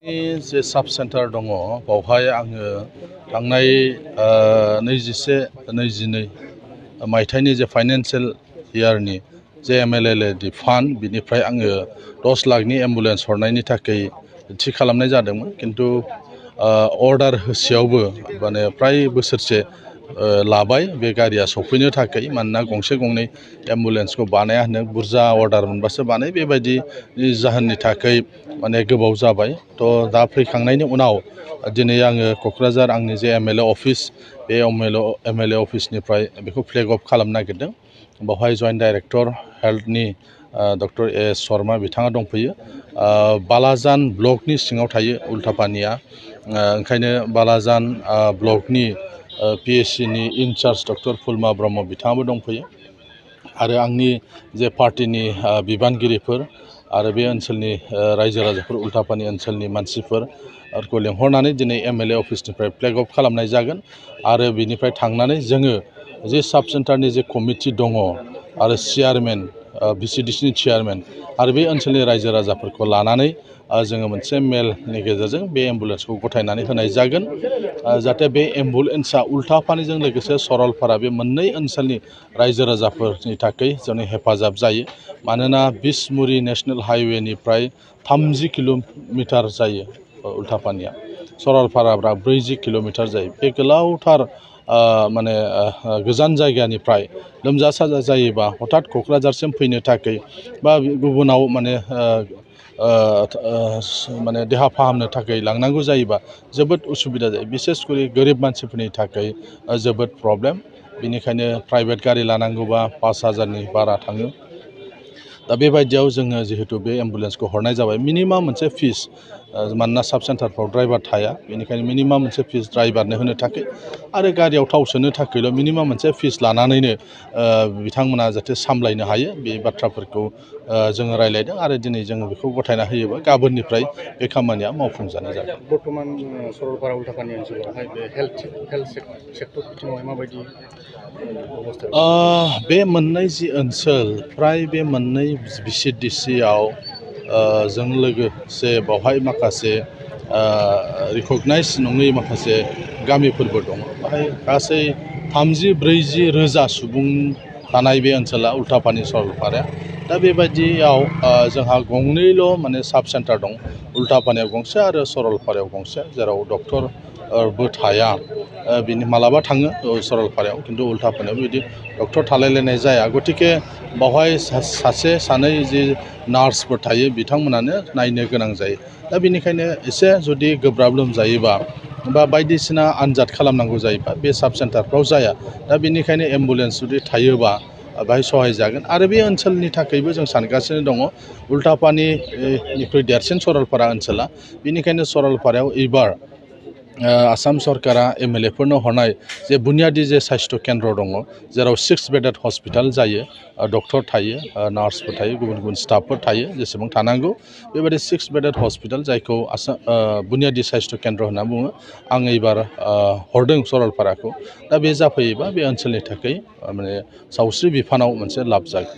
जे साब सेन्टार दङ बावहाय आङो थांनाय 21-22 मायथाइनि जे फाइनान्सियेल इयारनि जे MLLA फान्ड बिनिफ्राय आङो 10 लाखनि एम्बुलेन्स हरनायनि थाखाय थि खालामनाय जादोंमोन किन्तु अर्डार होसेयावबो माने फ्राय बोसोरसे लाबाय बे गारिया सफैनो थाखाय मानोना गंसे गंनै एम्बुलेन्सखौ बानाया होनो बुरजा अर्डार मोनबासो बानाय बेबायदि जाहोननि थाखाय माने गोबाव जाबाय तो दा फैखांनायनि उनाव दिनै आङो क'क्राझार आंनि जे MLA अफिस बे MLA अफिसनिफ्राय बेखौ फ्लेग अफ खालामनो नागिरदों बावहाय जइन्ट डाइरेक्टर हेल्थनि डक्टर A.S. शर्मा बिथाङा दंफैयो बालाजान ब्लकनि सिङाव थायो उल्टापानिया ओंखायनो बालाजान ब्लकनि PSC नि इनचार्ज डक्टर फुलमा ब्रह्म बिथाङाबो दंफैयो आरो आंनि जे पार्टीनि बिबानगिरिफोर आरो बे ओनसोलनि रायजो राजाफोर उल्टापानि ओनसोलनि मानसिफोरखौ लेंहरनानै दिनै MLA अफिसनिफ्राय फ्लेग अफ खालामनाय जागोन आरो बिनिफ्राय थांनानै जोङो जे साब सेन्टारनि जे कमिटि दङ आरो चेयारमेन VCDC नि चेयारमेन आरो बे ओनसोलनि रायजो राजाफोरखौ लानानै जोङो मोनसे मेलनि गेजेरजों बे एम्बुलेन्सखौ गथायनानै होनाय जागोन जाहाथे बे एम्बुलेन्सआ उल्टापानिजों लोगोसे सरलपारा बे मोननै ओनसोलनि रायजो राजाफोरनि थाखाय जोंनि हेफाजाब जायो मानोना बिसमुरि नेशनेल हाइवेनिफ्राय 30 किल'मिटार जायो उल्टापानिया सरलपाराब्रा 40 किल'मिटार जायो बे गोलावथार माने गोजान जायगानिफ्राय लोमजा साजा जायोबा हठात क'क्राझारसिम फैनो थाखाय बा गुबुनाव माने देहा फाहामनो थाखाय लांनांगौ जायोबा जोबोद उसुबिदा जायो बिसेसकरि गोरिब मानसिफोरनि थाखाय जोबोद प्रब्लेम बेनिखायनो प्राइभेट गारि लानांगौबा 5,000नि बारा थाङो दा बेबायदियाव जोङो जिहेतु बे एम्बुलेन्सखौ हरनाय जाबाय मिनिमाम मोनसे फिस मानोना साब सेन्टारफ्राव ड्राइभार थाया बेनिखायनो मिनिमाम मोनसे फिस ड्राइभारनो होनो थाखाय आरो गारियाव थाव सोनो थाखायल' मिनिमाम मोनसे फिस लानानैनो बिथांमोना जाहाथे सामलायनो हायो बे बाथ्राफोरखौ जोङो रायलायदों आरो दिनै जोङो बेखौ गथायना होयोबा गाबोननिफ्राय बे खामानिया मावफुंजानाय जागोन बर्तमान सरलपारा उल्टापानि ओनसोलावहाय बे हेल्थ सेक्टर बिथिङाव माबायदि बे मोननै जि ओनसोल फ्राय बे मोननै VCDC आव जों लोगोसे बावहाय माखासे रिकगनाइज नङै माखासे गामिफोरबो दङ बाहाय गासै 30-40 रोजा सुबुं थानाय बे ओनसोला उल्टापानि सरलपाराया दा बेबायदियाव जोंहा गंनैल' माने साब सेन्टार दं उल्टापानियाव गंसे आरो सरलपारायाव गंसे जेराव डक्टरबो थाया बिनि मालाबा थाङो सरलपारायाव किन्तु उल्टापानियाव बिदि डक्टर थालायलायनाय जाया गतिके बावहाय सासे सानै जि नार्सफोर थायो बिथांमोनानो नायनो गोनां जायो दा बेनिखायनो एसे जुदि गोब्राब लोमजायोबा बा बायदिसिना आनजाद खालामनांगौ जायोबा बे साब सेन्टारफ्राव जाया दा बेनिखायनो एम्बुलेन्स जुदि थायोबा बाहाय सहाय जागोन आरो बे ओनसोलनि थाखायबो जों सानगासिनो दङ उल्टापानिनिख्रुइ देरसिन सरलपारा ओनसोला बेनिखायनो सरलपारायाव एबार आसाम सरकारा MLA फोरनो हरनाय जे बुनियादी जे साइस्थ' केन्द्र दङ जेराव 6 बेडेड हस्पिटाल जायो डक्टर थायो नार्सफोर थायो गुबुन गुबुन स्टाफफोर थायो जेसेबां थानांगौ बेबायदि 6 बेडेड हस्पिटाल जायखौ बुनियादी साइस्थ' केन्द्र होनना बुङो आं एबार हरदों सरलपाराखौ दा बे जाफैयोबा बे ओनसोलनि थाखाय माने सावस्रि बिफानाव मोनसे लाब जागोन